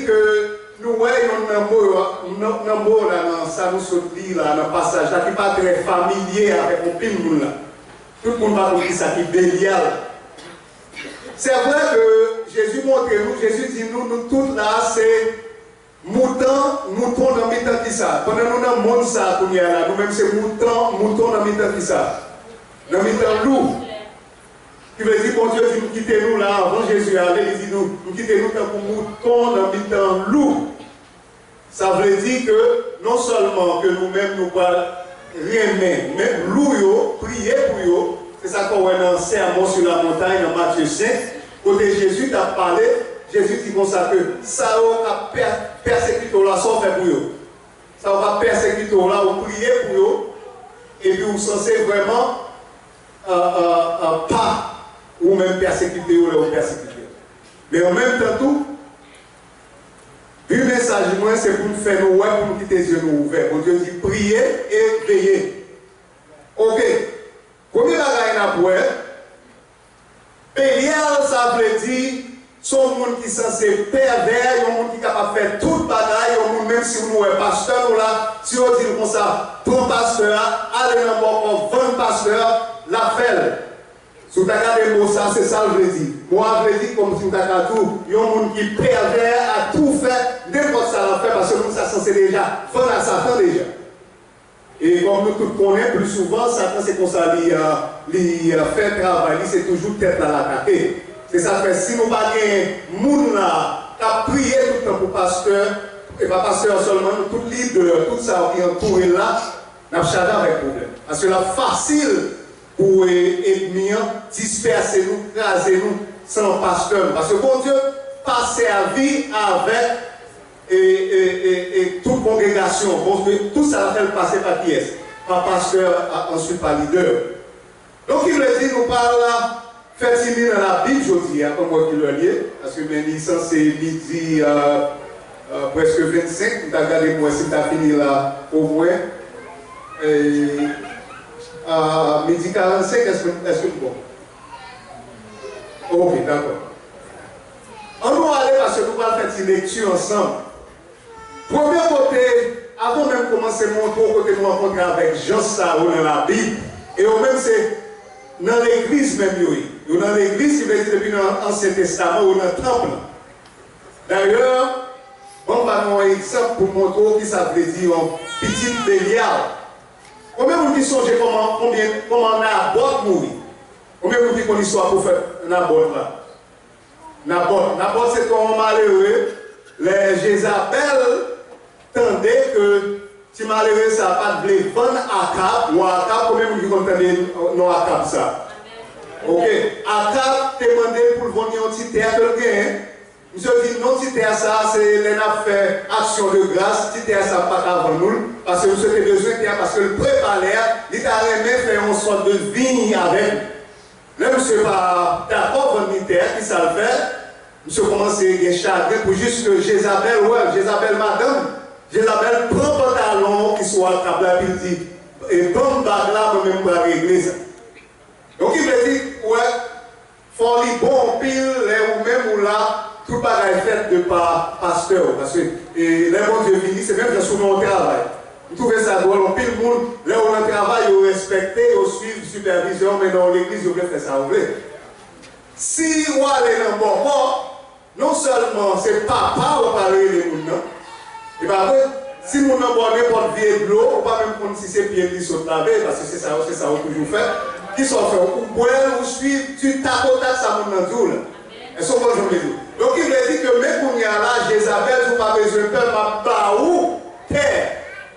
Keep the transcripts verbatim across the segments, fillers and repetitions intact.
Ke nou wè yonn nan mo yo, nan, nan mo la, nan sa nou sot li la, nan pasaj la, ki pa trè familye avèk anpil moun la. Tout moun pa konn kisa ki Belyal. Se vre ke Jezi montre nou, Jezi di nou, nou tout la, se mouton, mouton nan mitan kisa? Pandan nou nan monn sa a kounye a la, nou menm se mouton, mouton nan mitan kisa? Nan mitan lou. Ki vle di, Bondye di, "M kite nou la, anvan Jezi ale, li di nou, 'M kite nou tankou mouton nan mitan lou.'" Sa vle di ke non sèlman ke nou menm nou pral renmen, men lou yo, priye pou yo, se sa ke w wè nan Sermon sur la Montagne, nan Matye senk, kote Jezi t ap pale, Jezi di konsa ke sa yo k ap pè-, pèsekite w la, sa w fè pou yo? Sa yo k ap pèsekite w la, ou priye pou yo, epi ou sanse vrèman, euh, euh, euh, pa ou menm pèsekite yo lè ou pèsekite yo. Men an menm tan tou, bi mesaj mwen se pou m fè nou wè, pou m kite zye nou ouvè. Bondye di, "Priye e veye." Oke. Premye bagay n ap wè, Belyal, sa vle di, se yon moun ki sanse pèvè, yon moun ki kapab fè tout bagay, yon moun, menm si nou wè pastè nou la, si yo di l konsa, "Pran pastè a, ale nan bòkò, vann pastè a," l ap fè l. Si w ta gade mo sa, se sa l vle di. Mo a vle di kòmsi m ta ka di w, yon moun ki pèvè a tou fè nenpòt sa l ap fè, paske moun sa sanse deja vann a Satan deja. E kòm nou tout konnen, pli souvan, Satan se konsa li, euh, li, euh, fè travay li, se toujou tèt la l atake. Se sa k fè, si nou pa gen moun la k ap priye tout tan pou pastè, e pa pastè a sèlman, nou tout lidè, tout sa yo ki antoure l la, n ap chaje avèk pwoblèm. Paske l ap fasil pou, e, ènmi an dispèse nou, kraze nou, san pastè nou. Paske Bondye pa sèvi avèk e, e, e, e tout kongregasyon, bon, tout sa l ap fè l pase pa kiyès? Pa pastè, a, answit pa lidè. Donk, ki vle di nou pral fè ti li nan Labib jodi a, kòm wè ki lè l ye, paske men li sanse midi, a, a, prèske vennsenk, m ta gade pou wè si m ta fini la omwen, e, a, midi karannsenk, èske, èske m bon? Oke, dakò. Ann nou ale, paske nou pral fè ti lekti ansanm. Premye kote, avan menm kòmanse montre w kote nou rankontre avèk jan sa yo nan Labib, e yo menm se nan legliz menm yo ye. Yo nan legliz, ki vle di depi nan Ansyen Testaman, yo nan tanp lan. Dayè, ban m ba nou yon egzanp pou montre w kisa vle di yon pitit Belyal. Konbyen moun ki sonje kòman, konbyen, kòman Nabòt mouri? Konbyen moun ki konn istwa pwofèt Nabòt la? Nabòt. Nabòt se te yon malere. Lè Jezabèl tande ke ti malere sa pa t vle vann Akab, wa Akab, konbyen moun ki konn tande non Akab sa? Oke. Akab te mande l pou l vann yon ti tè ke l genyen. Misye di, "Non, ti tè sa, se lè n ap fè aksyon de gras, ti tè sa pa ka vann nou l, paske misye te bezwen tè a, paske l prepa lè a, li ta renmen fè yon sòt de viy avè l." Lè misye pa dakò vann li tè a, kisa l fè? Misye kòmanse gen chagren pou jis ke Jezabèl wè l, Jezabèl madanm, Jezabèl pran pantalon ki sou Akab la, epi l di, "E, ban m bag la, mwen menm m pral regle sa." Donk, ki vle di, ou wè, fò li bon anpil lè ou menm ou la, tout bagay fèt de pa pastè w. Paske, e, lè Bondye vini, se menm jan si w nan yon travay. M twouve sa dwòl, anpil moun, lè w nan travay, yo respekte, yo swiv sipèvizè w, men nan yon legliz, yo vle fè sa yo vle. Si w ale nan bòkò, non sèlman se papa w ap al rele moun nan, e pa vre? Si moun nan ba w nenpòt vye dlo, ou pa menm konn si se pye l li sot lave, paske se sa yo, se sa yo toujou fè. Kisa w fè? Ou bwè l, ou swiv ti takotak sa moun nan di w la. Èske w konprann sa m vle di w? Donk, ki vle di ke men kounye a la, Jezabèl di w pa bezwen pè, m ap ba ou tè.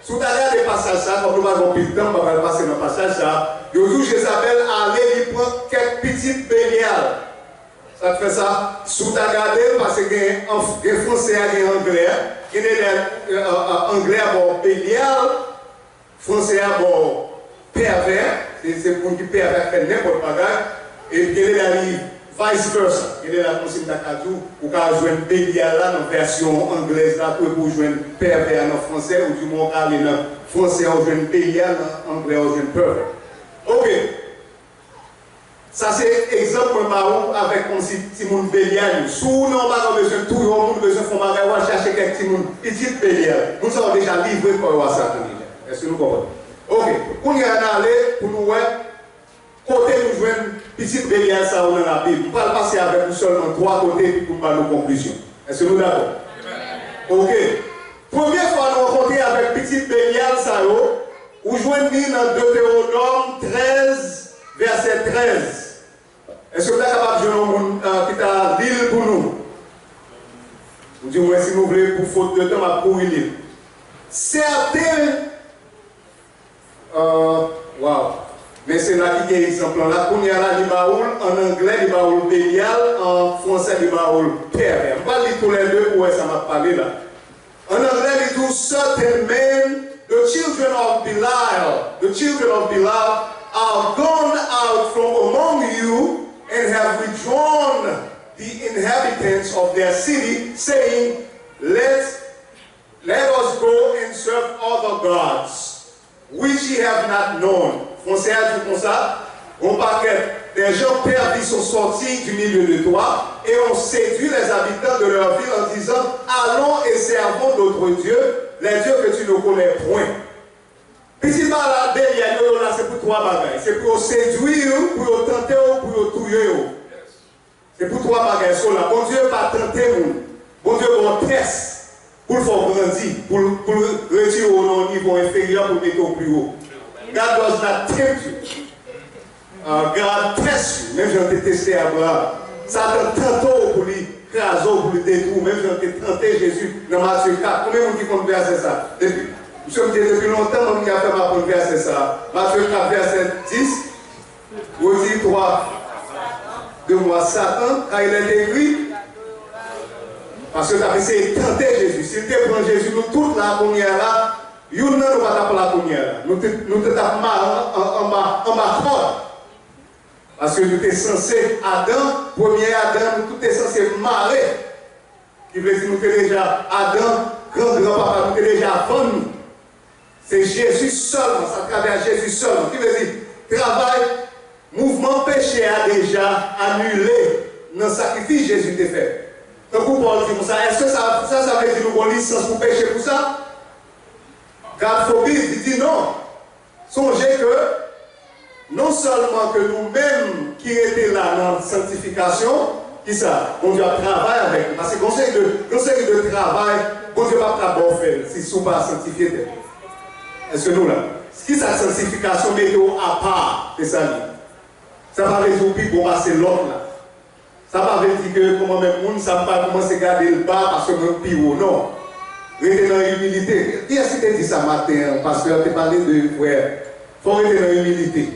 Si w ta gade pasaj sa, kòm nou pa gen anpil tan, m pa pral pase nan pasaj sa, yo di w Jezabèl ale, li pran kèk pitit Belyal. Sa k fè sa, si w ta gade l, paske gen, gen fransè a, gen anglè a, gen de lè, euh, euh, euh, anglè a ba w Belyal, fransè a ba w pèvè, se, se moun ki pèvè, k fè nenpòt bagay, e gen de lè li vice versa, gen de lè kòmsi m ta ka di w, ou ka jwenn Belyal la nan vèsyon anglèz la tou, epi w jwenn pèvè a nan fransè, ou di mwen w ka ale nan fransè a, ou jwenn Belyal, nan anglè a, ou jwenn pèvè. Oke. Sa se egzanp mwen ba ou avèk kòmsi timoun Belyal yo. Si w nan yon bagay ou bezwen touye yon moun, ou bezwen fè yon bagay, w a Timoun, pitit Belyal, moun sa yo deja livre kò yo a Satan deja. Èske nou konprann? Oke, kounye a n ale pou nou wè kote nou jwenn pitit Belyal sa yo nan Labib. M pral pase avèk nou sèlman twa kote epi pou m ba nou konklizyon. Èske nou dakò? Oke. Premye fwa nou rankontre avèk pitit Belyal sa yo, ou jwenn li nan Detewonòm trèz, vèsè trèz. Èske m ta kapab jwenn yon moun, euh, ki ta li l pou nou? Ou di mwen si nou vle, pou fot de tan, m ap kouri li l. Sèten, euh, waw. Men se la ki gen egzanp lan la. Kounye a la, li ba ou l, an anglè, li ba ou l Belial, an fransè, li ba ou l Pèvè. M pral li toulède pou w wè sa m ap pale la. An anglè, li di w, "Certain men, the children of Belial, the children of Belial are gone out from among you and have withdrawn the inhabitants of their city, saying, 'Let, let us go and serve other gods, which ye have not known.'" Fransè a di konsa, yon pakèt, "Des gens perdus sont sortis du milieu de toi et ont séduit les habitants de leur ville en disant, 'Allons et servons d'autres dieux, les dieux que tu ne connais point.'" Pitit Bala, Belyal yo, yo la, se pou twa bagay. Se pou yo sedwi w, pou yo tante w, pou yo touye w. Se pou twa bagay sa yo la. Bondye pa tante moun. Bondye ba w tès pou l fè w grandi, pou l, pou l retire w nan yon nivo enferyè, pou l mete w pi wo. God does not tempt you. Uh, God test you. Menm jan l te teste Abraham. Satan tante w pou li kraze w, pou li detwi w. Menm jan l te tante Jezi nan Matye kat. Konbyen moun ki konn vèsè sa? Depi, misye m di depi lontan, mwen ki ap fè m aprann vèsè sa. Matye kat, vèsè dis. Redi twa, de mwa Satan, car il est écrit. Paske yo t ap eseye tante Jezi. Si l te pran Jezi, nou tout la kounye a la, youn nan nou pa t ap la kounye a la. Nou te, nou te t ap mare an, an, anba, anba kòd. Paske nou te sanse, Adan, premye Adan, nou tout te sanse mare. Ki vle di nou te deja, Adan, gran gran papa nou te deja vann nou. Se Jezi sèlman, se atravè Jezi sèlman. Ki vle di, travay, mouvman peche a deja anile nan sakrifis Jezi te fè. Tankou Pòl di konsa, èske sa, sa, sa vle di nou gon lisans pou peche pou sa? Gad Fobis, li di non. Sonje ke non sèlman ke nou menm ki rete la nan sanktifikasyon, kisa? Bondye ap travay avèk nou. Paske gon seri de, gon seri de travay, Bondye p ap ka ba w fè l si, si w pa sanktifye tèt ou. Èske nou la? Kisa sanktifikasyon mete w apa, se sa li. Sa pa vle di w pi bon pase lòt la. Sa pa vle di ke kòman menm moun sa m pa kòmanse gade l ba paske mwen pi wo, non. Rete nan imilite. Kiyès ki te di sa maten an? Pastè a te pale de frè. Fò w rete nan imilite.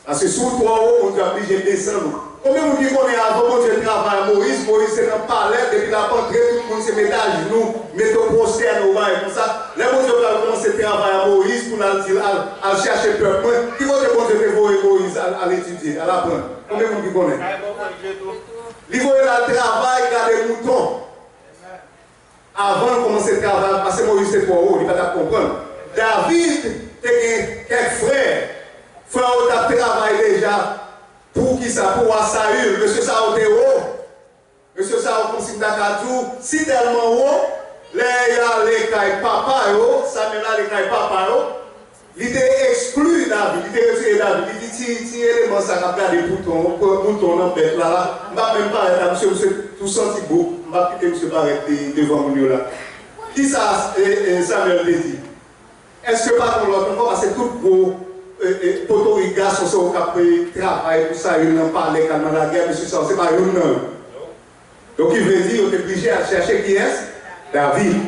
Paske si w twò wo, Bondye ap blije desann ou. Konbyen moun ki konnen avan Bondye travay Moyiz, Moyiz se nan palè, depi l ap antre, tout moun se met ajenou, mete w pwostène, ou bagay konsa. Lè Bondye pral kòmanse travay a Moyiz pou l al di l al, al chache pèp mwen, ki kote Bondye te voye Moyiz al, al etidye, al aprann? Konbyen moun ki konnen? Li voye l al travay, gade mouton. Avan l kòmanse travay, paske Moyiz te twò wo, li pa t ap konprann. David te gen kèk frè. Frè yo t ap travay deja. Poukisa? Pou wa Sayil. Mesye sa yo te wo. Mesye sa yo kòmsi m ta ka di w, si tèlman wo, lè y ale kay papa yo, Samyèl ale kay papa yo, li te ekskli David, li te retire David, li di ti, ti eleman sa k ap gade mouton, mouton nan bèt la, la, m p ap menm parèt la, misye, misye tou santi bouk, m p ap kite misye parèt de-, devan moun yo la. Kisa, e, e, Samyèl te di? Èske pa gen lòt ankò? Paske tout gwo, e, e, potorik gason se yo k ap, e, travay pou Sayil nan palè, k al nan lagè, mesye sa yo, se pa youn nan yo. Donk, ki vle di, yo te blije al chèche kiyès? David.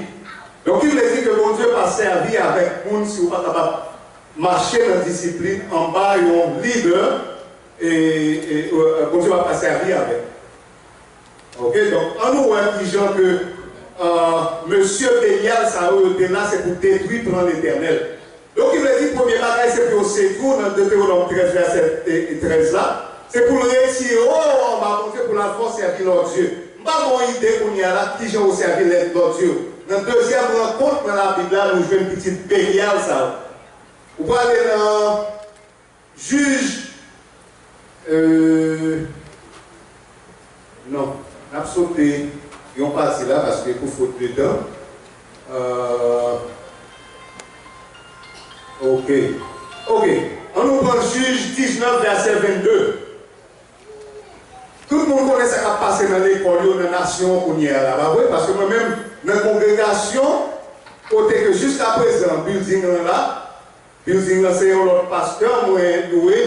Donk, ki vle di ke Bondye pa sèvi avèk moun si w pa kapab mache nan disiplin anba yon lidè, e, e, e, Bondye pa ka sèvi avèk. Oke, donk, ann nou wè kijan ke, euh, mesye Belyal sa yo, yo te la, se pou detwi plan Letènèl. Donk, ki vle di, premye bagay, se pou yo sedui w nan Detewonòm trèz, vèsè, e, e, trèz la. Se pou l retire w anba Bondye, pou l al fè w sèvi lòt dye. M pa gen yon ide kounye a la, kijan yo sèvi lè, lòt dye yo. Nan dezyèm rankont nan Labib la, nou jwenn pitit Belyal sa yo. Ou prale nan Jij, euh, non, n ap sote yon pati la, paske pou fot de tan. Euh, ok. Ok. Ann nou pran Jij diznèf, vèsè vennde. Tout moun konnen sa k ap pase nan lekòl yo, nan nasyon an kounye a la, pa vre? Paske mwen menm, nan kongregasyon, kote ke jiskaprezan, building lan la, building lan se yon lòt pastè mwen louwe.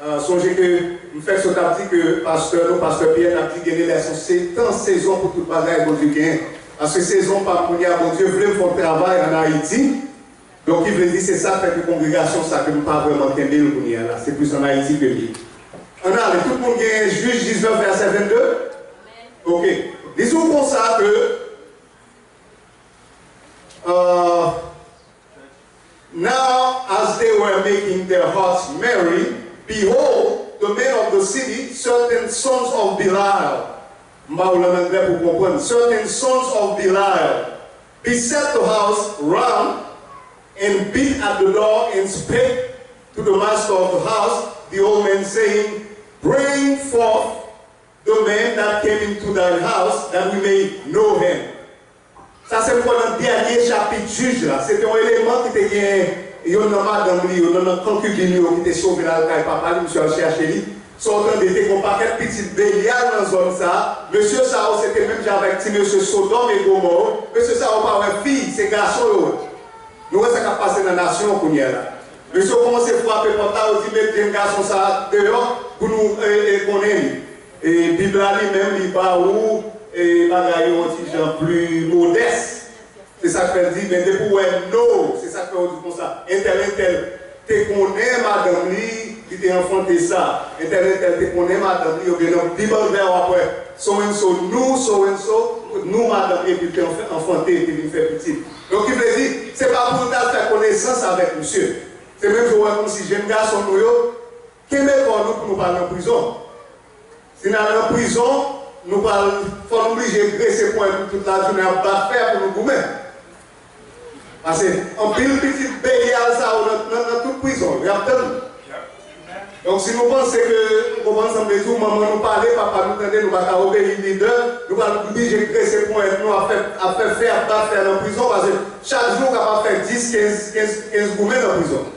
Ah, sonje ke m fèk sot ap di ke pastè nou, pastè Pierre, t ap di gen de lè se tan, sezon pou tout bagay Bondye genyen. Paske sezon pa m kounye a, Bondye vle m fè yon travay ann Ayiti. Donk, ki vle di, se sa k fè ke kongregasyon sa ke m pa vrèman kenbe l kounye a la. Se plis ann Ayiti ke l ye. Ann ale, tout moun gen Jij diznèf, vèsè vennde? Ok. Li di w konsa ke, euh, Now, as they were making their hearts merry, behold, the men of the city, certain sons of Belial, m ba w l ann anglè pou w konprann, certain sons of Belial, beset the house round, and beat at the door, and spake to the master of the house, the old men, saying, Bring forth the man that came into thine house, that we may know him. Sa se m kwè nan dènye chapit Jij la. Se te yon eleman ki te gen youn nan madanm li yo, youn nan konkibin li yo ki te sove l al kay papa li, misye al chèche li. Sa w tande, te gen yon pakèt pitit Belyal nan zòn sa a. Mesye sa yo se te menm jan avèk ti mesye Sodòm e Gomò yo. Mesye sa yo pa wè fi, se gason yo wè. Nou wè sa k ap pase nan nasyon an kounye a la. Mesye yo kòmanse frape pòt la, yo di, "Met jenn gason sa a deyò pou nou, e, e, konnen li." E Bib la li menm, li ba ou, e, bagay yo yon ti jan pli modès. Se sa k fè l di, men depi w wè no, se sa k fè yo di konsa, entèl, entèl te konnen madanm li, li te anfante sa. Entèl, entèl te konnen madanm li, oubyen nan Bib anglè w ap wè so and so knew so and so, knew madanm li, epi l te anf-, anfante, epi vin fè pitit. Donk, ki vle di, se pa pou l t al fè konesans avèk misye. Se menm jan w wè kòmsi jenn gason nou yo, kenbe kò nou pou nou pa al nan prizon. Si n al nan prizon, nou pral, fò nou blije grese ponyèt nou tout lajounen ap bat fè pou nou goumen. Paske anpil pitit Belyal sa yo nan, nan, nan tout prizon, y ap tann nou. Donk, si nou panse ke, nou konprann sa m vle di w, manman nou pale, papa nou tande, nou pa ka obeyi lidè, nou pral blije grese ponyèt nou ap fè, ap fè fè, ap bat fè nan prizon, paske chak jou w kapab fè dis, kenz, kenz, kenz goumen nan prizon.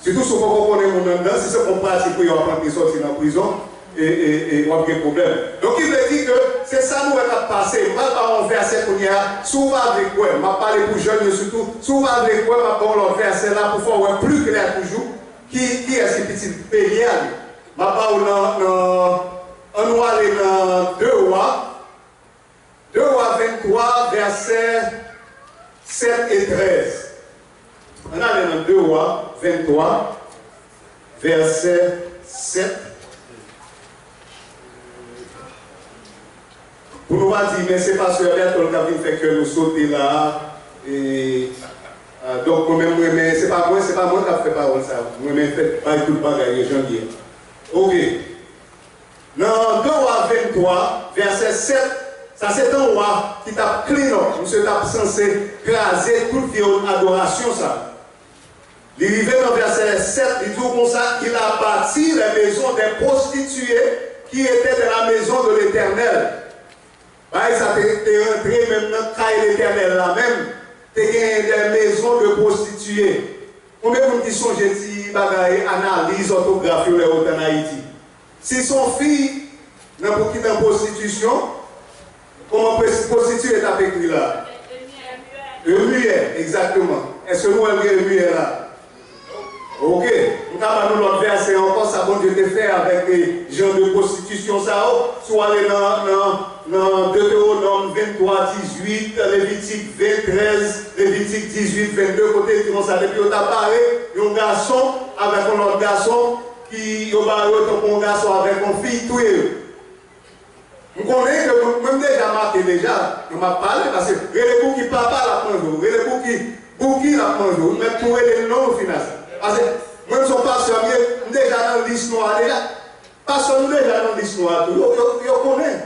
Sitou si w poko konnen moun anndan, si se yon pratik wi w ap antre sòti nan prizon, e, e, e w ap gen pwoblèm. Donk, ki vle di ke se sa nou wè k ap pase. M pral ba w yon vèsè kounye a, si w pa vle kwè, m ap pale pou jèn yo sitou, si w pa vle kwè, m ap ba w lòt vèsè la pou fè w wè pli klè toujou ki, kiyès ki pitit Belyal ye. M ap ba w nan, nan, ann nou ale nan de Wa, de Wa venntwa, vèsè sèt e trèz. Ann ale nan de Wa venntwa, vèsè sèt. Pou nou pa di, men se pastè Berthold k ap vin fè kè nou sote la a. E, a, donk, mwen menm, mwen, men se pa mwen, se pa mwen k ap fè pawòl sa yo. Mwen menm fè bay tout bagay yo jan l ye. Oke. Nan de Wa venntwa, vèsè sèt, sa se tan wa ki t ap clean up, misye t ap sanse kraze tout vye adorasyon sa. Li rive nan vèsè sèt, li di w konsa, Il a bâti les maisons des prostituées qui étaient dans la maison de l'Éternel. Bagay sa te, te rantre menm nan kay Letènèl la menm, te genyen des maisons de prostituées. Konbyen moun ki sonje ti bagay analiz òtograf yo lè yo t ann Ayiti? Si se yon fi nan pou ki nan pwostitisyon, kòman pwes-, pwostitiye t ap ekri la? E muet, egzakteman. Èske nou wè l gen e muet la? Oke. M ka ba nou lòt vèsè ankò, sa Bondye te fè avèk, e, jan de pwostitisyon sa yo. Si w ale nan, nan, nan Detewonòm venntwa dizuit, Levitik ven trèz, Levitik dizuit vennde, kote l di konsa, depi yo ta bare yon gason avèk yon lòt gason, ki yo bare yo tankou yon gason avèk yon fi, touye yo. M konnen ke mwen, mwen m deja make deja, men m ap pale, paske rele Bouki papa l ap manje w, rele Bouki, Bouki l ap manje w, ou mèt tou rele l non, ou fin a sa. Paske mwen m se yon pastè m ye, m deja nan lis nwa a deja. Pastè nou deja nan lis nwa a tou, yo, yo, yo konnen.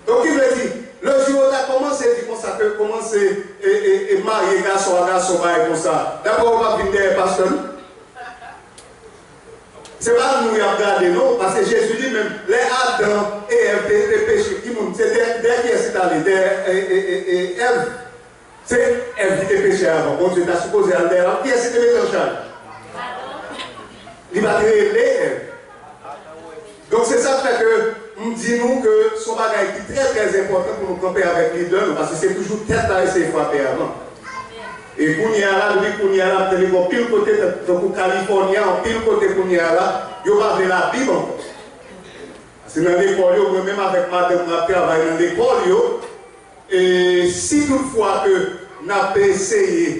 Donk, ki vle di, lè jou yo ta kòmanse di konsa ke kòmanse e, e, e marye gason a gason, bagay konsa, daprè w, w p ap vin dèyè pastè nou? Se pa nou y ap gade, non, paske Jezi li menm, lè Adan e Èv te, te peche, ki moun, se dèyè, dèyè kiyès li t ale dèyè e, e, e, e, Èv. Se Èv ki te peche avan. Bondye ta sipoze al dèyè l. Kiyès ki te mete an chaj? Li pa t rele Èv. Donk, se sa k fè ke m di nou ke se yon bagay ki trè, trè enpòtan pou nou kanpe avèk lidè nou, paske se toujou tèt la eseye frape avan. E kounye a la, depi kounye a la, m te lekòl pil kote, tankou California, anpil kote kounye a la, yo pa vle Labib ankò. Se nan lekòl yo, mwen menm avèk madanm mwen ap travay nan lekòl yo, e si toutfwa ke n ap eseye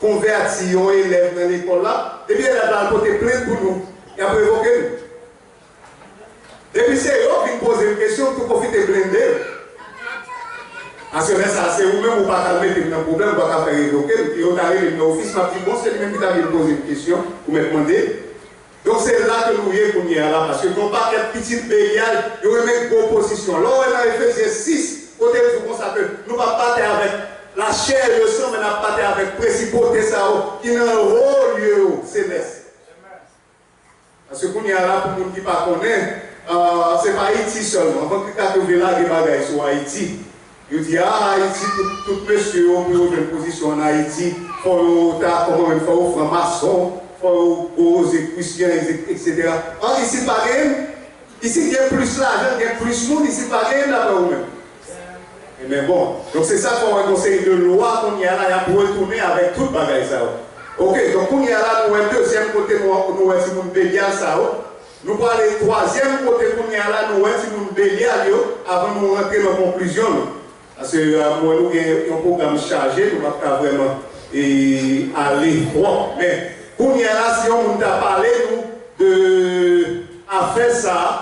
konvèti yon elèv nan lekòl la, depi elèv la al pote plent pou nou, y ap revoke nou. Depi se yo k vin poze m kesyon, m tou pwofite blende yo. Paske lè sa a, se ou menm ou pa ka mete m nan pwoblèm, ou pa ka fè revoke m. Yo ta rele m nan ofis, m ap di, bon, se li menm ki ta vin poze m kesyon, ou mèt mande l. Donk, se la ke nou ye kounye a la, paske gen yon pakèt pitit Belyal, yo renmen gwo pozisyon. Lè w wè nan Efezyen sis, kote l di w konsa ke nou p ap batay avèk lachè e le san, men n ap batay avèk prensipalite sa yo ki nan wo lye yo, selès. Paske kounye a la, pou moun ki pa konnen, ah, se pa Ayiti sèlman. Anvan ke Kato vle lage bagay sou Ayiti, yo di, ah, Ayiti, tout, tout mesye yo, pou yo jwenn pozisyon ann Ayiti, fò yo ta, kòman menm, fò yo franmason, fò yo gwo, ze, kwis, etsetera. An, isit pa genyen. Isit gen plis lajan, gen plis moun, isit pa genyen, daprè ou menm. Ebyen, bon. Donk, se sa k fè w wè gen yon seri de lwa kounye a la, y ap retounen avèk tout bagay sa yo. Oke, donk, kounye a la, nou wè dezyèm kote nou, nou wè timoun Belyal sa yo. Nou prale twazyèm kote kounye a la, nou wè timoun Belyal yo, avan nou rantre nan konklizyon nou. Paske, euh, mwen, nou gen yon pwogram chaje, nou p ap ka vrèman, e, ale twòp. Men, kounye a la, si yon moun ta pale nou de afè sa a,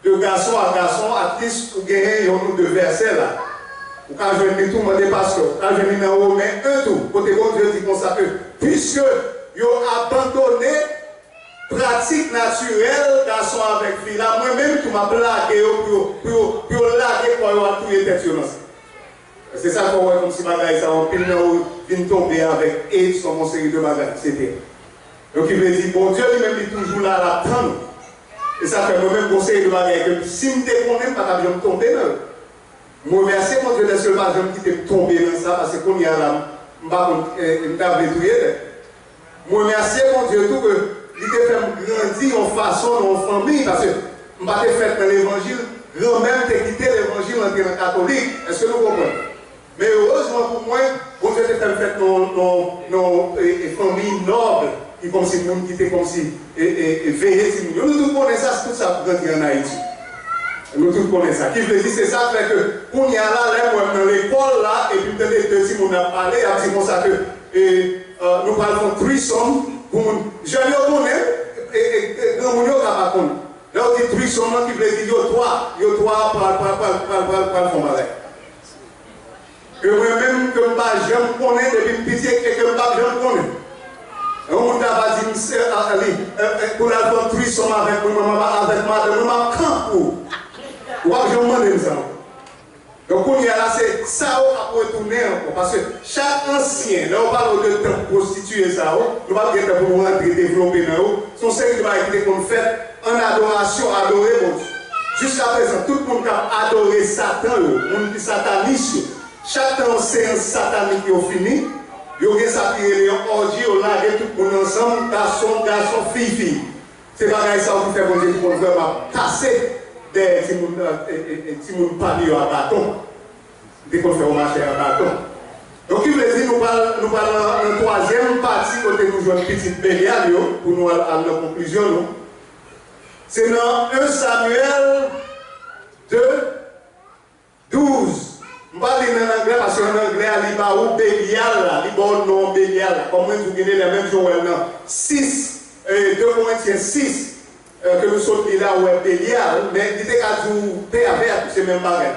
de gason a gason, atlis ou genyen yon nou de vèsè la. Ou ka jwenn li tou, mande pastè. Ou ka jwenn li nan Women en tou, kote Bondye di konsa ke, piske yo abandone pratik natirèl gason avèk fi la, mwen menm tou, m ap lage yo pou yo, pou yo, pou yo lage kò yo al touye tèt yo nan sa. Se sa k fè w wè kòmsi bagay sa yo, anpil nan yo vin tonbe avèk AIDS, yon seri de bagay, etsetera. Donk, ki vle di, Bondye li menm, li toujou la, l ap tann nou. E sa fè mwen menm, gen yon seri de bagay ke si m te konnen, m pa t ap janm tonbe nan yo. M remèsye Bondye dèske l pa janm kite m tonbe nan sa, paske kounye a la, m pa konn, eh, m ta vle touye tèt. M remèsye Bondye tou ke li te fè m grandi yon fason nan yon fanmi, paske m pa te fèt nan levanjil, granmè m te kite levanjil antre nan katolik. Èske nou konprann? Men erezman pou mwen, Bondye te fè m fèt nan, nan, nan, e, e, fanmi nòb, ki kòmsi moun ki te kòmsi, e, e, e, veye timoun yo. Nou tout konnen sa, se tout sa ap grandi ann Ayiti. Nou tout konnen sa. Ki vle di, se sa k fè ke kounye a la, lè m wè m nan lekòl la, epi m tande de timoun ap pale, y ap di konsa ke, e, e, nou pral fè yon threesome pou moun. Jèn yo konnen, e, e, e, granmoun yo ka pa konnen. Lè yo di threesome lan, ki vle di yo twa, yo twa pral, pral, pral, pral, pral, pral fè yon bagay. Ke mwen menm, ke m pa janm konnen depi m piti e ke m p ap janm konnen. Yon moun ta va di m, se, a, a, li, e, e, pou l al fè yon threesome avèk mwen, mwen, mwen, avèk madanm mwen, m ap kanpe w. Ou p ap janm mande m sa ankò. Donk, kounye a la, se sa yo k ap retounen ankò. Paske chak ansyen, lè yo pale w de tanp pwostitiye sa yo, nou p ap gen tan pou nou rantre devlope nan yo. Se yon seri de bagay ki te konn fèt an adorasyon, adore Bondye. Jiskaprezan, tout moun k ap adore Satan yo, moun ki satanis yo, chak tan yon seyans satanik yo fini, yo gen sa ki rele yon òji, yo lage tout moun ansanm, gason, gason, fi, fi. Se bagay sa yo ki fè Bondye te konn vrèman ap pase dèyè timoun, e, e, e, timoun pa li yo a baton. Li te konn fè yo mache a baton. Donk, ki vle di, nou pral, nou pral nan, nan twazyèm pati kote nou jwenn pitit Belyal yo, pou nou al, al nan konklizyon nou. Se nan en Samyèl de, douz. M pa li l nan anglè, paske an anglè a, li ba ou Belyal la, li ba w non Belyal la. Kòm mwen di w, gen de lè, menm jan w wè l nan sis, e, de Korentyen sis, e, ke nou sot li la, ou wè Belyal, men li te ka di w pè a pè a tou, se menm bagay.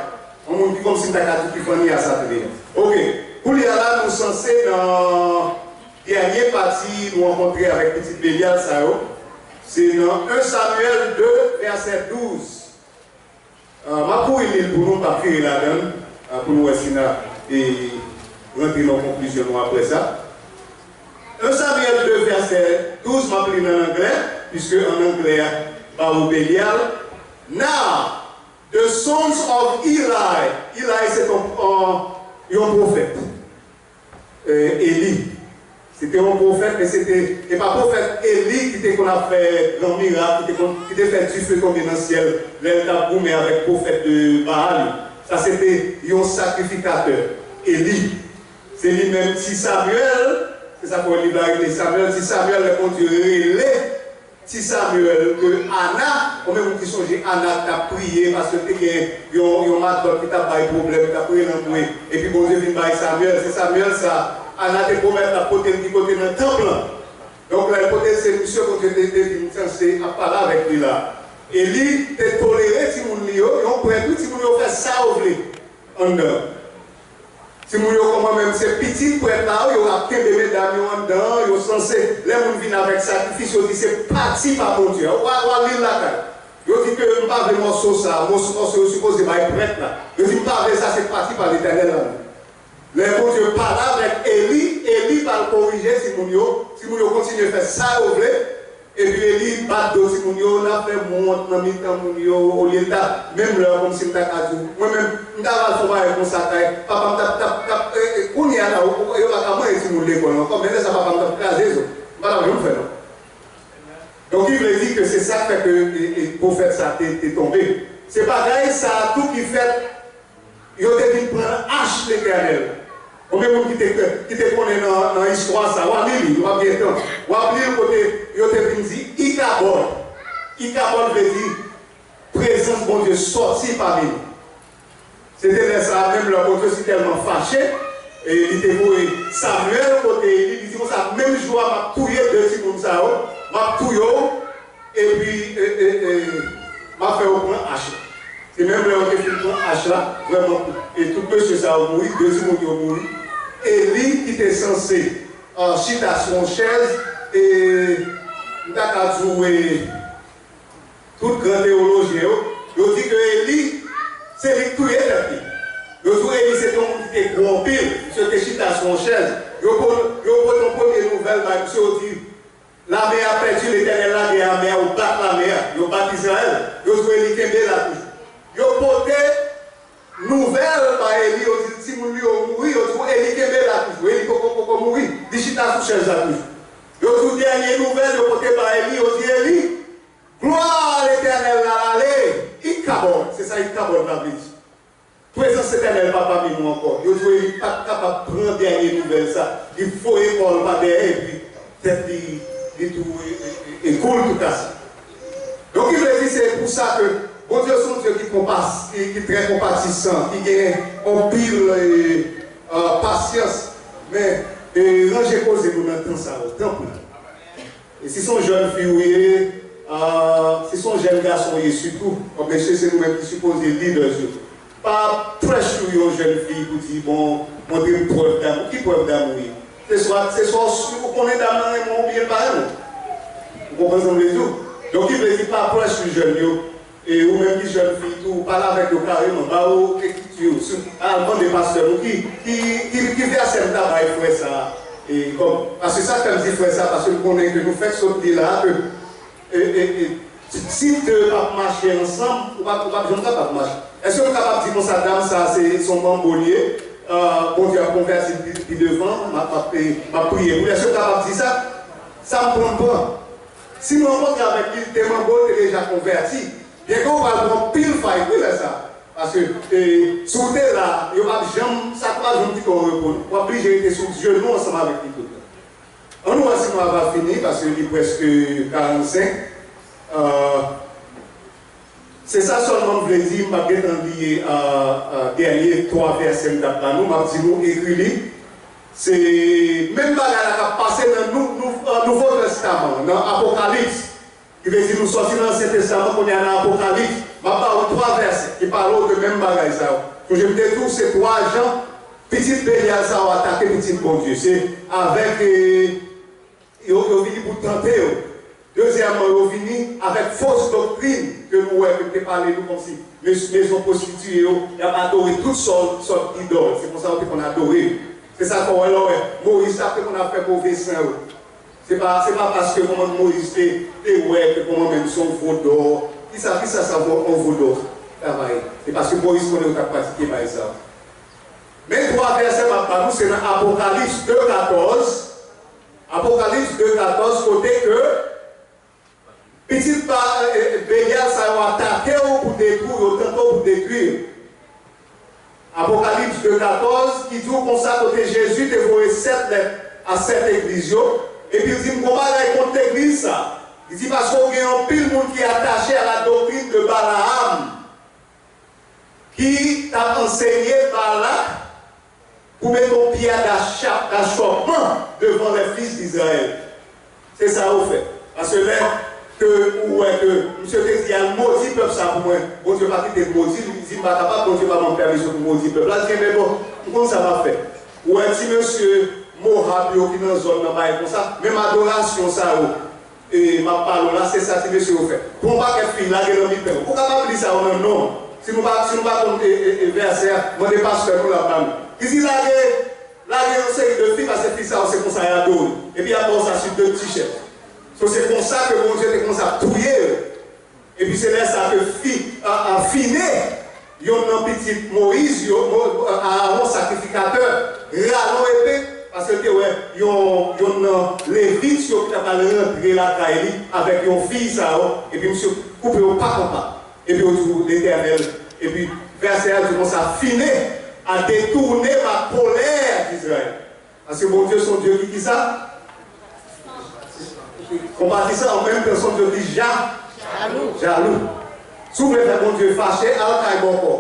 Yon moun ki kòmsi m ta ka di w ki fanmi a sa te ye. Oke, kounye a la, nou sanse nan dènye pati nou rankontre avèk pitit Belyal sa yo. Se nan en Samyèl de, vèsè douz. Ah, m ap kouri li l pou nou, m p ap vire ladan l, ah, pou nou wè si n ap, e, rantre nan yon konklizyon nou apre sa. En Samyèl de, vèsè douz, m ap li l an anglè, piske an anglè a, ba ou Belyal. Now, the sons of Eli, Eli se t on, Se te, e pa pwofèt Eli ki te konn ap fè gran mirak, ki te konn, ki te fè dife tonbe nan syèl lè l t ap goumen avèk pwofèt de Baal yo. Sa se te yon sakrifikatè, Eli. Se li menm ti Samyèl, se sa fè w li va rele Samyèl, ti Samyèl, lè Bondye rele ti Samyèl ke Ana, ou menm ki sonje Ana k t ap priye paske te gen yon, yon madòt ki t ap bay pwoblèm, ki t ap rele anmwe, epi Bondye vin bay Samyèl, se Samyèl sa Ana te pwomèt l ap pote l ki kote nan tanp lan. Donk lè l pote l, se misye Bondye te, te vin sanse ap pale avèk li la. Eli te tolere timoun li yo, yon prèt wi, timoun yo fè sa yo vle anndan. Timoun yo kòman menm se pitit prèt la, yo ap kenbe medam yo anndan, yo sanse, lè moun vin avèk sakrifis, yo di se pati pa Bondye. Ou a, ou a li l lakay. Yo di ke m pa vle mòso sa, mòso, mòso yo sipoze bay prèt la. Yo di m pa vle sa, se pati pa Letènèl la. Lè Bondye pale avèk Eli, Eli pral korije timoun yo, timoun yo kontinye fè sa yo vle, epi Eli bat do timoun yo, n ap fè wont nan mitan moun yo, olye l ta, menm lè kòmsi m ta ka di w, mwen menm, m ta pral fè yon bagay konsa kay, papa m t ap, t ap, t ap, e, e, kounye a la, ou, ou, yo pa ka manyen timoun lekòl ankò, men lè sa papa m t ap kraze zo, m pa t ap janm fè non. Donk, ki vle di ke se sa k fè ke, e, e, pwofèt sa te, te tonbe. Se bagay sa a tou ki fèt, yo te vin pran ach Letènèl. Konbyen moun ki te, ki te konnen nan, nan istwa sa a? W a li li, w ap gen tan. W ap li l kote yo te vin di Ikabòd. Ikabòd vle di prezans Bondye sòti pami nou. Se te lè sa a menm lè Bondye si tèlman fache, e li te voye Samyèl kote Eli, li di konsa, menm jou a m ap touye de timoun sa yo, m ap touye w, epi e, e, e, m ap fè yo pran ach la. Se menm lè yo te fin pran ach la, vrèman, e tout mesye sa yo mouri, de timoun yo mouri. Eli ki te sanse, e, chita sou yon chèz, e m ta ka di w, e, tout gran teyolojyen yo, yo di ke Eli, se li k touye tèt li. Yo di w Eli se te yon moun ki te gwo anpil, misye te chita sou yon chèz. Yo po-, yo pote yon premye nouvèl bay misye, yo di, lame a pèdi, Letènèl lage ame a, yo bat lame a, yo bat Izrayèl. Yo di w Eli kenbe la toujou. Yo pote nouvèl bay Eli, yo di l timoun li yo mouri, yo di w Eli kenbe la toujou. Eli poko, poko mouri, li chita sou chèz la toujou. Yo di w dènye nouvèl yo pote bay Eli, yo di Eli, glwa Letènèl la ale, Ikabòd, se sa Ikabòd la vle di. Prezans Letènèl pa pami nou ankò. Yo di w Eli pa t kapab pran dènye nouvèl sa, li voye kò l pa dèyè, epi tèt li, li tou, e, e, e, e kou l tou kase. Donk, ki vle di, se pou sa ke Bondye se yon Dye ki konpas-, ki, ki trè konpatisan, ki gen anpil, e, e, pasyans, men, e, ranje koze nou nan tan sa yo, tanpri. E si se yon jèn fi ou ye, a, si se yon jèn gason ou ye sitou, kòm mesye, se nou menm ki sipoze leaders yo. Pa pressure yon jèn fi pou di, bon, montre m prèv damou. Ki prèv damou ye? Se swa, se swa ou konnen dam nan renmen w oubyen l pa renmen w. Ou konprann sa m vle di w? Donk, ki vle di pa pressure jèn yo. E ou menm ki jèn fi tou, pale avèk yo kareman, ba yo ekritur yo. Si, al mande pastè nou ki, ki, ki, ki vèsè m ta bay frè sa a. E kòm, paske sa k fè m di frè sa a, paske m konnen ke nou fèk sot li la a, ke, e, e, e, si, si de p ap mache ansanm, ou p ap, ou p ap janm kapab mache. Èske nou kapab di konsa, dam sa a se, se yon manbo li ye, e, Bondye ap konvèti l pi, pi devan, m ap, m ap, m ap priye pou li. Èske nou kapab di sa? Sa m pran, m pran. Si m rankontre avèk li, l te manbo, l te deja konvèti. Byenke w pral pran anpil fight wi lè sa a. Paske, e, si w te la, yo p ap janm, sa p ap janm kite w repo non. W ap blije rete sou jenou ansanm avèk li tout tan. Ann wè si nou ava fini, paske li prèske karannsenk. E, se sa sèlman m vle di, m p ap gentan li, e, e, dènye twa vèsè m t ap ba nou, m ap di nou ekri li. Se menm bagay la k ap pase nan nou, nou, e, Nouvo Testaman, nan Apokalips. Ki vle di nou sòti nan Ansyen Testaman, kounye a nan Apokalips, m ap ba ou twa vèsè ki pale w de menm bagay sa yo. Sonje m te di w se twa jan pitit Belyal sa yo atake pitit Bondye. Se avèk, e, yo, yo vini pou tante yo. Dezyèmman, yo vini avèk fos doktrin ke nou wè ke m te pale nou kòmsi mes-, mezon pwostitiye yo, y ap adore tout sòt, sòt idòl. Se konsa yo te konn adore yo. Se sa k fè w wè lè w wè Moyiz t ap te konn ap fè move san yo. Se pa, se pa paske kòman Moyiz te, te wè ke kòman menm se yon vodò. Kisa, kisa sa vo-, yon vodò travay? Se paske Moyiz konnen yo t ap pratike bagay sa yo. Men twa vèsè m ap ba nou, se nan Apokalips de katòz, Apokalips de katòz, kote ke pitit ba- e, e, Belyal sa yo atake w pou detwi w, yo tante w pou detwi w. Apokalips de katòz, ki di w konsa, kote Jezi te voye sèt lèt a sèt legliz yo, epi l di, "M gon bagay kont legliz sa." Li di, "Paske w gen anpil moun ki atache a la doktrin de Balaam, ki t ap ansenye Balak pou mete yon pyè dacha- dachòpman devan les fils d'Israël." Se sa yo fè. Paske lè ke ou wè ke misye te di, "Al modi pèp sa pou mwen," Bondye pa kite l modi, li di, "M pa kapab, Bondye pa ban m pèmisyon pou modi pèp la." Li di, "Enben bon, m konn sa m ap fè." Ou wè ti mesye Mohab yo ki nan zòn nan bay konsa, menm adorasyon sa yo, e, m ap pale w la, se sa ti mesye yo fè. Pran yon pakèt fi, lage nan mitan yo. Ou kapab li sa yo nan non. Si nou pa, si nou pa konn, e, e, e, vèsè a, mande pastè nou l ap ba nou. Li di, "Lage, lage yon seri de fi, paske fi sa yo se konsa y adore." Epi y ap ba w sa sou de ti chèz. So, se konsa ke Bondye te konsa ap touye yo. Epi se lè sa ke fi, a, a, Fine, yonn nan pitit Moyiz yo, Mo- Aawon sakrifikatè, rale yon epe, paske l te wè yon, yonn nan Levit yo ki t ap al rantre lakay li avèk yon fi sa yo, epi misye koupe yo pa an pa. Epi yo di, "Letènèl," epi vèsè a di konsa, "Fine a détourné ma colère d'Israël." Paske Bondye se yon Dye ki, ki sa? Konpatisan, an menm tan se yon Dye ki ja, jalou. Si w vle fè Bondye fache, al kay bòkò.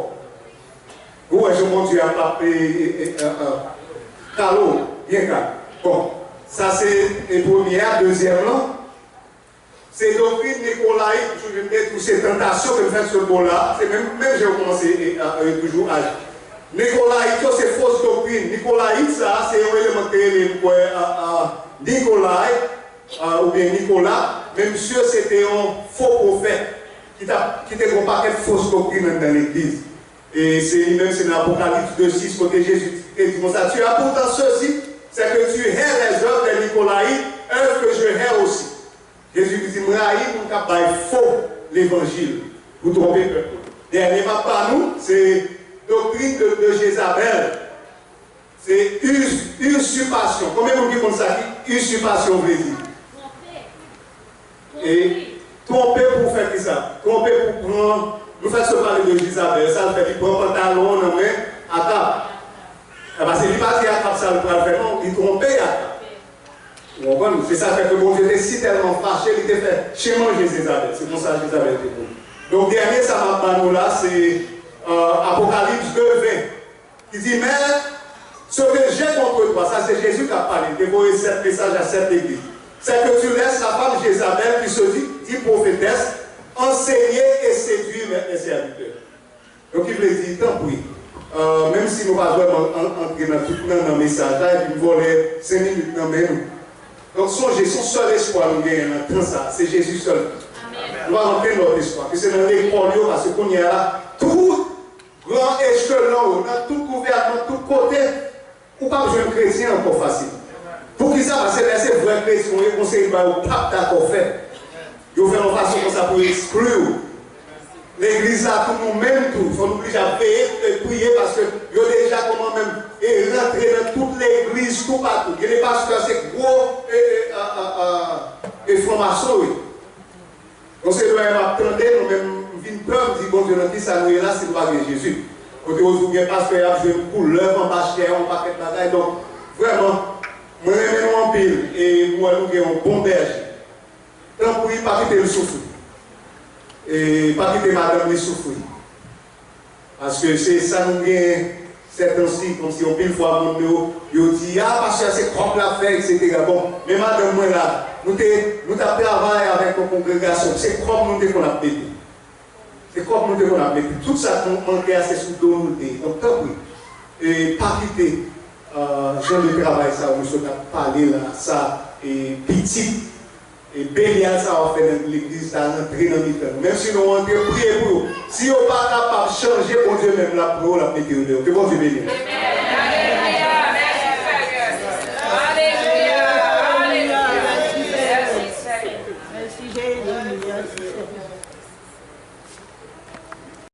Ou wè jan Bondye ap, ap, e, e, e, e, e, kale w, byen kale. Bon, sa se, e, premye a, dezyèm lan. Se doktrin nikolayit, m toujou mete tou se tantasyon ke m fè sot bò la, se menm, menm jan yo kòmanse, e, a, e, toujou aji. Nikolayit yo se fos doktrin. Nikolayit sa a, se yon eleman ki te rele, m kwè, a, a, Nikolay, a, oubyen Nikola, men misye se te yon fo pwofèt ki t ap, ki te gen yon pakèt fos doktrin anndan legliz. E se li menm, se nan Apokalips de sis, kote Jezi te di konsa, "Tu as pourtant ceci, c'est que tu hais les œuvres des Nicolaïtes, œuvres que je hais aussi." Jezi ki di, "M rayi moun k ap bay fo levanjil pou twonpe pèp mwen." Dènye m ap ba nou, se doktrin de, de Jezabèl. Se us- usurpasyon. Konbyen moun ki konn sa ki usurpasyon vle di? E twonpe pou fè kisa? Twonpe pou pran, nou fèk sot pale de Jezabèl, sa l fè, li pran pantalon nan men Akab. E paske li pa di Akab sa l pral fè, non, li twonpe Akab. Ou konprann? Se sa k fè ke Bondye te si tèlman fache, li te fè chen manje Jezabèl. Se konsa Jezabèl te mouri. Donk, dènye sa m ap ba nou la, se, euh, Apokalips de ven, ki di, "Mais ce que j'ai contre toi," sa se Jezi k ap pale, li te voye sèt mesaj a sèt legliz. "C'est que tu laisses la femme Jézabel, qui se dit, dit prophétesse, enseigner et séduire mes, mes serviteurs." Donk, ki vle di, tanpri, euh, menm si nou pa vrèman an- antre nan tout nan, nan mesaj la, epi m vòlè senk minit nan men nou. Donk, sonje, se yon sèl espwa nou genyen nan tan sa a, se Jezi sèlman. Nou pa gen okenn lòt espwa, ke se nan lekòl yo, paske kounye a la, tout gran echelon yo, nan tout gouvènman, tout kote, ou p ap jwenn kretyen ankò fasil. Poukisa? Paske lè se vrè kretyen ou ye, gon seri bagay ou p ap dakò fè. Yo fè yon fason konsa pou yo ekskli w. Legliz la tou, nou menm tou, fò nou blije ap veye, e, priye, paske yo deja kòman menm, e, rantre nan tout legliz, toupatou. Gen de pastè, se gwo, e, e, a, a, a, e, franmason yo ye. Donk, se lè m ap tande nou, men m vin pè, m di, "Bondye, nan kisa nou ye la si nou pa gen Jezi?" Kote yo di w gen pastè y ap jwe koulèv anba chè, yon pakèt bagay. Donk, vrèman, mwen renmen nou anpil, e m wè nou gen yon bon bèje. Tanpri, pa kite l soufri. E pa kite madanm li soufri. Paske se sa nou gen sètansi, kòmsi anpil fwa moun yo, yo di, "A, pastè, se kòb l ap fè, etsetera." Bon, men madanm mwen la, nou te, nou t ap travay avèk yon kongregasyon, se kòb nou te konn ap mete. Se kòb nou te konn ap mete. Tout sa k nou manke a, se sou do nou te ye. Donk, tanpri, e pa kite, euh, jan de travay sa yo, misye t ap pale la, sa, e pitit E Belyal sa w ap fè nan legliz la, rantre nan mitan nou. Menm si nou rantre, priye pou yo. Si yo pa kapab chanje, Bondye menm l ap pran yo, l ap mete yo deyò. Ke Bondye beni nou.